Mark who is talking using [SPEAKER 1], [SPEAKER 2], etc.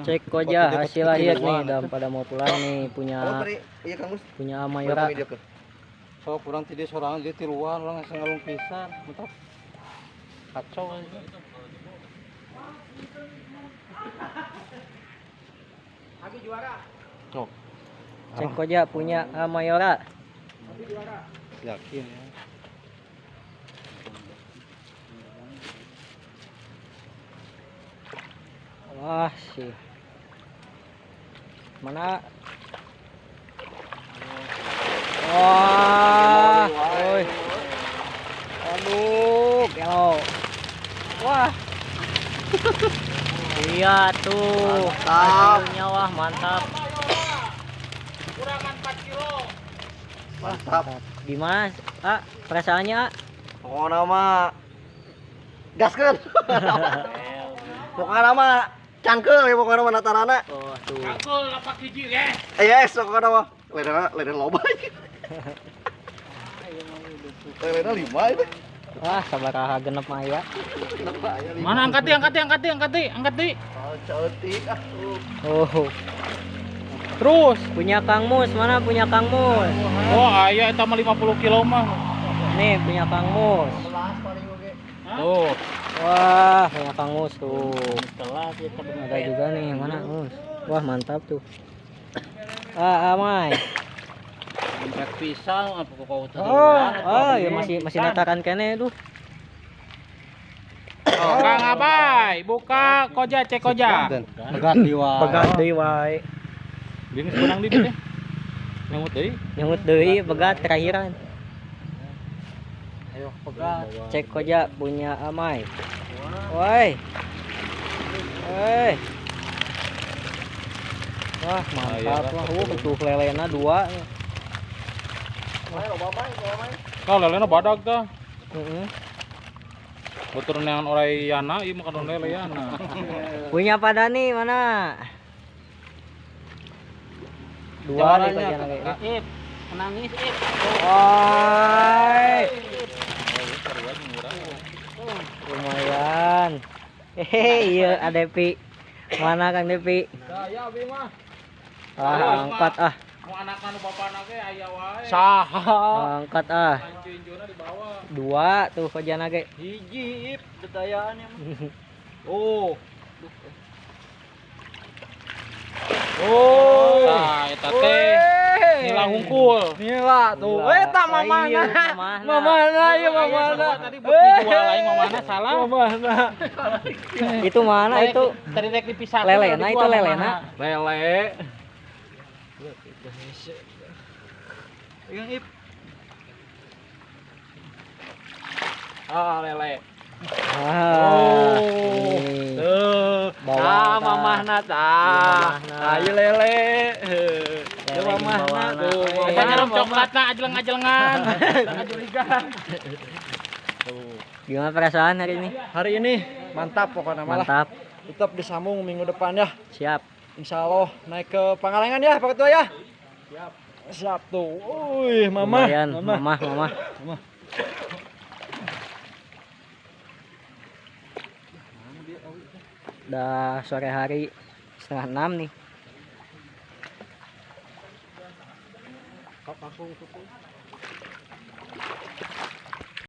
[SPEAKER 1] Cek koja hasil akhir nih, dan pada mau pulang nih punya
[SPEAKER 2] Iya Kang Mus.
[SPEAKER 1] Punya Mayora.
[SPEAKER 3] Sok kurang tidak sorangan dia tiluan orang asa ngalung pisan. Mantap. Kacau aja.
[SPEAKER 2] Oh.
[SPEAKER 1] Cek koja punya Mayora.
[SPEAKER 3] Yakin ya.
[SPEAKER 1] Wah sih. Mana? Wah, oi. Aduh, gelo. Wah. Iya tuh.
[SPEAKER 2] Mantap.
[SPEAKER 1] Hasilnya wah mantap.
[SPEAKER 4] Kurangan 4 kilo.
[SPEAKER 2] Mantap.
[SPEAKER 1] Gimana, ah, perasaannya, ah?
[SPEAKER 2] Pokoknya mah gaskeun. Pokoknya mah cangkeul ya pokoknya mah natarana.
[SPEAKER 1] Oh, tuh.
[SPEAKER 4] Cangkul 8 hiji, yes.
[SPEAKER 2] Yes, pokoknya mah lelena lelena loba. Lelena 5 itu.
[SPEAKER 1] Wah, sabaraha genep mah ya.
[SPEAKER 4] Mana angkat di, angkat di, angkat di, angkat di, angkat di.
[SPEAKER 2] Oh, ceutik ah.
[SPEAKER 1] Oh,
[SPEAKER 4] Terus.
[SPEAKER 1] Punya Kang Mus, mana punya Kang Mus?
[SPEAKER 4] Wah, aya eta mah 50 kilo mah.
[SPEAKER 1] Nih, punya Kang Mus.
[SPEAKER 4] Tuh.
[SPEAKER 1] Wah, punya Kang Mus tuh.
[SPEAKER 4] Kelas ya
[SPEAKER 1] Ada juga nih, mana Mus? Wah, mantap tuh. Ah, Amai.
[SPEAKER 3] Dompet pisang apa kok
[SPEAKER 1] Oh, oh, ya masih masih nataran kene tuh.
[SPEAKER 4] Oh, Kang Abai, buka koja, cek koja.
[SPEAKER 3] Pegat deui wae.
[SPEAKER 1] Pegat deui wae.
[SPEAKER 4] Dia geus beunang di teh. Nyangut deui.
[SPEAKER 1] Nyangut deui pegat terakhiran.
[SPEAKER 3] Ayo pegat.
[SPEAKER 1] Cek koja punya Amai. Woi. Woi. Wah, mantap lah. Tuh lelena 2.
[SPEAKER 4] Nah, lelena badag tah.
[SPEAKER 1] Heeh.
[SPEAKER 4] Batur neangan orai yana, ieu mah kadon lele yana.
[SPEAKER 1] Punya Pak Dani mana? 2 nih kojana kayak.
[SPEAKER 3] Ip, menangis Ip.
[SPEAKER 1] Woi. Lumayan. Hehe, iya Adepi. Mana Kang Depi?
[SPEAKER 4] Daya abi mah.
[SPEAKER 1] Ah, angkat ah.
[SPEAKER 4] Mau anakan nu bapana ge aya wae.
[SPEAKER 3] Saha?
[SPEAKER 1] Angkat ah.
[SPEAKER 4] Injo-injona di bawah.
[SPEAKER 1] 2 tuh kojana ge.
[SPEAKER 3] Hiji Ip, dedayaan ya mah. Oh. Oh.
[SPEAKER 4] Tah, eta teh nila hungkul.
[SPEAKER 3] Nila tuh.
[SPEAKER 1] Nila.
[SPEAKER 3] Eta mamana.
[SPEAKER 1] Iya, mamana.
[SPEAKER 3] Mamana ya mamana.
[SPEAKER 4] Tadi buat dijual lain mamana salah.
[SPEAKER 3] Mamana.
[SPEAKER 1] Itu mana itu?
[SPEAKER 4] Tadi rek dipisahkeun.
[SPEAKER 1] Lelena itu lelena.
[SPEAKER 3] Lele. Pegang Ip. Ah, lele.
[SPEAKER 1] Ah,
[SPEAKER 3] Oh.
[SPEAKER 1] ini.
[SPEAKER 3] Tuh.
[SPEAKER 1] Bawang
[SPEAKER 3] Ah,
[SPEAKER 1] tah.
[SPEAKER 3] mamahna
[SPEAKER 1] Iya,
[SPEAKER 3] tah.
[SPEAKER 1] mamahna.
[SPEAKER 3] Ayo lele. Heuh.
[SPEAKER 1] Lele
[SPEAKER 3] Ya mamahna
[SPEAKER 1] bawangna.
[SPEAKER 3] tuh.
[SPEAKER 4] Eta
[SPEAKER 3] Mamahna,
[SPEAKER 4] nyerum
[SPEAKER 3] mamah.
[SPEAKER 4] coklatna ajeleng-ajelengan. Ajurigan.
[SPEAKER 1] Gimana perasaan hari ini?
[SPEAKER 3] Hari ini mantap pokoknya malah.
[SPEAKER 1] Mantap.
[SPEAKER 3] Tetap disambung minggu depan ya.
[SPEAKER 1] Siap.
[SPEAKER 3] Insya Allah naik ke Pangalengan ya Pak Ketua ya. Siap. Siap tuh. Wih, mama.
[SPEAKER 1] Lumayan,
[SPEAKER 3] Mama.
[SPEAKER 1] mamah, mamah.
[SPEAKER 3] Mama.
[SPEAKER 1] Udah sore hari 5:30 nih.
[SPEAKER 3] Langsung tutup.